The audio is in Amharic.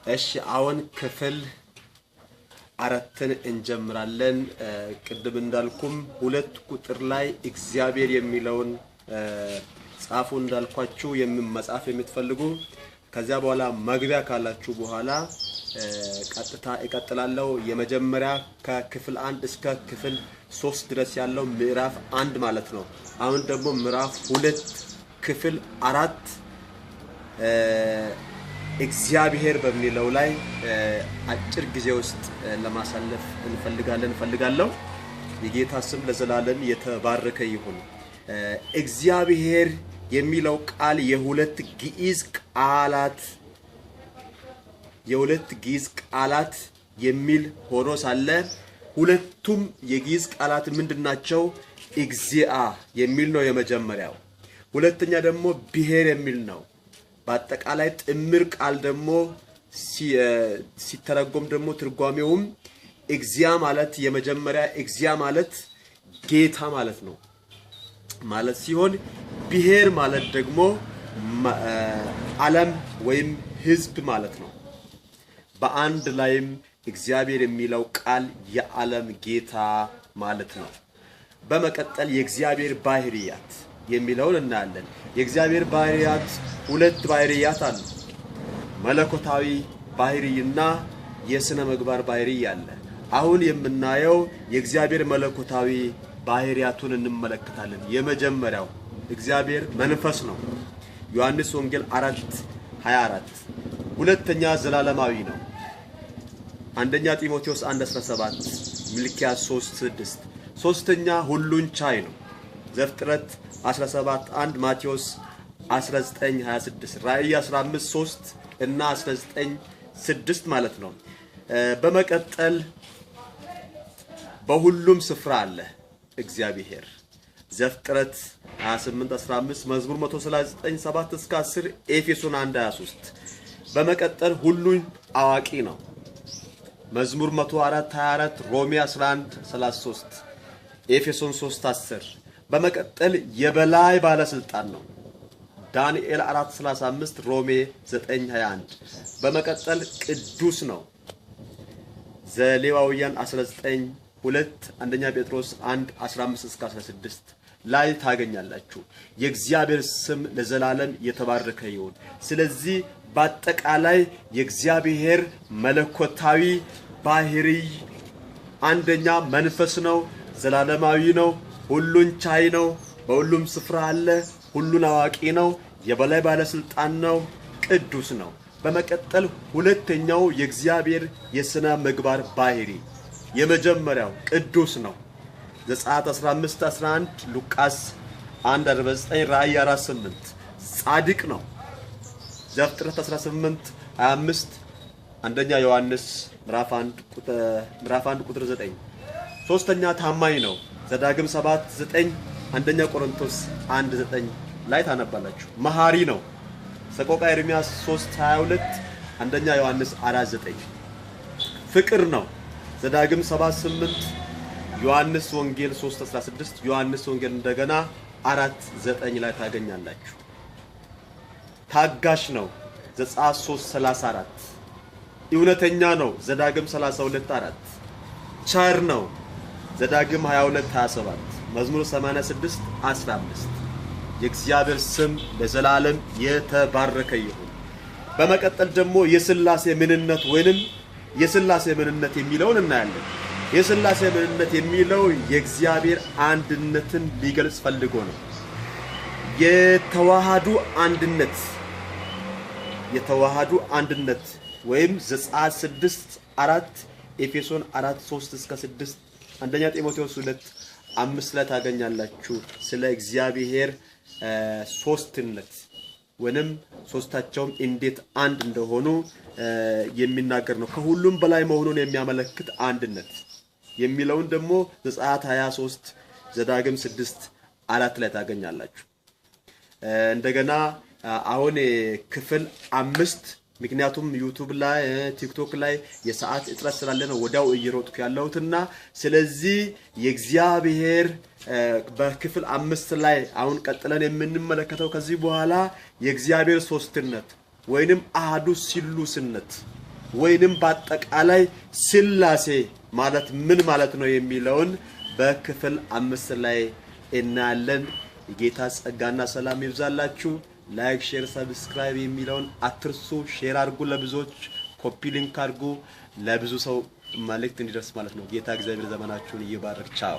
እሺ አሁን ክፍል 4ን እንጀምራለን። ቅድም እንዳልኩም 2 ቁጥር ላይ እግዚአብሔር የሚለውን ጻፉ እንዳልኳችሁ መጻፍ የምትፈልጉ ከዚያ በኋላ መግቢያ ካላችሁ በኋላ ቀጥታ እቀጥላለሁ። የመጀመሪያ ከክፍል 1 እስከ ክፍል 3 ድረስ ያለው ምዕራፍ 1 ማለት ነው። አሁን ደግሞ ምዕራፍ 2 ክፍል 4 እግዚአብሔር በሚለው ላይ አጭር ጊዜ ውስጥ ለማሳለፍ እንፈልጋለሁ። የጌታ ስም ለዘላለም የተባረከ ይሁን። እግዚአብሔር የሚለው ቃል የሁለት ግዕዝ ቃላት የሚል ሆኖ ሳለ ሁለቱም የግዕዝ ቃላት ምንድናቸው? እግዚአ የሚል ነው የመጀመሪያው። ሁለተኛ ደግሞ ብሔር የሚል ነው። በአጠቃላይ ጥምር ቃል ደግሞ ሲተረጎም ደግሞ ትርጓሜውም እግዚአ ማለት የመጀመሪያ እግዚአ ማለት ጌታ ማለት ነው ማለት ሲሆን ብሔር ማለት ደግሞ ዓለም ወይም ሕዝብ ማለት ነው። በአንድ ላይም እግዚአብሔር የሚለው ቃል የዓለም ጌታ ማለት ነው። በመቀጠል የእግዚአብሔር ባህሪያት የሚለውን እናያለን። የእግዚአብሔር ባህሪያት ሁለት ባህሪያት አሉ። መለኮታዊ ባህሪና የስነ ምግባር ባህሪ አለ። አሁን የምናየው የእግዚአብሔር መለኮታዊ ባህሪያቱን እንመለከታለን። የመጀመሪያው እግዚአብሔር መንፈስ ነው። ዮሐንስ ወንጌል 4:24። ሁለተኛ ዘላለማዊ ነው። አንደኛ ጢሞቴዎስ 1:17፣ ሚልክያስ 3:6። ሶስተኛ ሁሉን ቻይ ነው። ዘፍጥረት 17:1፣ ማቴዎስ 19:26፣ ራእይ 15:3 እና 19:6 ማለት ነው። በመቀጠል በሁሉም ስፍራ አለ እግዚአብሔር። ዘፍጥረት 28:15፣ መዝሙር 139:7 እስከ 10፣ ኤፌሶን 1:23። በመቀጠል ሁሉን አዋቂ ነው። መዝሙር 104:24፣ ሮሜ 11:33፣ ኤፌሶን 3:10። በመቀጠል የበላይ ባለስልጣን ነው። ዳንኤል 4:35፣ ሮሜ 9:21። በመቀጠል ቅዱስ ነው። ዘሌዋውያን 19:2፣ አንደኛ ጴጥሮስ 1:15 እስከ 16 ላይ ታገኛላችሁ። የእግዚአብሔር ስም ለዘላለም የተባረከ ይሁን። ስለዚህ በአጠቃላይ የእግዚአብሔር መለኮታዊ ባህሪ አንደኛ መንፈስ ነው፣ ዘላለማዊ ነው፣ ሁሉን ቻይ ነው፣ በሁሉም ስፍራ አለ፣ ሁሉን አዋቂ ነው፣ የበላይ ባለስልጣን ነው፣ ቅዱስ ነው። በመቀጠል ሁለተኛው የእግዚአብሔር የስነ ምግባር ባህሪ የመጀመሪያው ቅዱስ ነው። ዘጸአት 15:11፣ ሉቃስ 1:49፣ ራእይ 4:8። ጻድቅ ነው። ዘፍጥረት 18:25፣ አንደኛ ዮሐንስ ምዕራፍ 1 ቁጥር 9። ሶስተኛ ታማኝ ነው። ዘዳግም 7:9፣ አንደኛ ቆሮንቶስ 1:9 ላይ ታነባላችሁ። መሐሪ ነው። ሰቆቃ ኤርምያስ 3:22፣ አንደኛ ዮሐንስ 4:9። ፍቅር ነው። ዘዳግም 7:8፣ ዮሐንስ ወንጌል 3:16፣ ዮሐንስ ወንጌል እንደገና 4:9 ላይ ታገኛላችሁ። ታጋሽ ነው። ዘጸአት 3:34። እውነተኛ ነው። ዘዳግም 32:4። ቸር ነው። ዘዳግም 22:27፣ መዝሙር 86:15። የእግዚአብሔር ስም ለዘላለም የተባረከ ይሁን። በመቀጠል ደግሞ የሥላሴ ምንነት ወይንም የሥላሴ ምንነት የሚለውን እናያለን። የሥላሴ ምንነት የሚለው የእግዚአብሔር አንድነትን ሊገልጽ ፈልጎ ነው። የተዋሃዱ አንድነት የተዋሃዱ አንድነት ወይም ዘጸአት 6:4፣ ኤፌሶን 4:3 እስከ 6፣ አንደኛ ጢሞቴዎስ 2:5 ላይ ታገኛላችሁ። ስለ እግዚአብሔር ሶስትነት ወይንም ሶስታቸውም እንዴት አንድ እንደሆኑ የሚናገር ነው። ከሁሉም በላይ መሆኑን የሚያመለክት አንድነት የሚለውን ደግሞ ዘጸአት 23፣ ዘዳግም 6:4 ላይ ታገኛላችሁ። እንደገና አሁን ክፍል 5፣ ምክንያቱም ዩቱብ ላይ ቲክቶክ ላይ የሰዓት እጥረት ስላለ ነው ወዲያው እየሮጥኩ ያለሁትና ስለዚህ የእግዚአብሔር በክፍል 5 ላይ አሁን ቀጥለን የምንመለከተው ከዚህ በኋላ የእግዚአብሔር ሶስትነት ወይንም አሐዱ ስሉስነት ወይንም በአጠቃላይ ስላሴ ማለት ምን ማለት ነው የሚለውን በክፍል 5 ላይ እናያለን። የጌታ ጸጋና ሰላም ይብዛላችሁ። Like፣ share፣ subscribe የሚለውን አትርሱ። Share አድርጉ፣ ለብዙዎች copy link አድርጉ፣ ለብዙ ሰው መልእክት እንዲደርስ ማለት ነው። ጌታ እግዚአብሔር ዘመናችሁን ይባርክ። ቻው።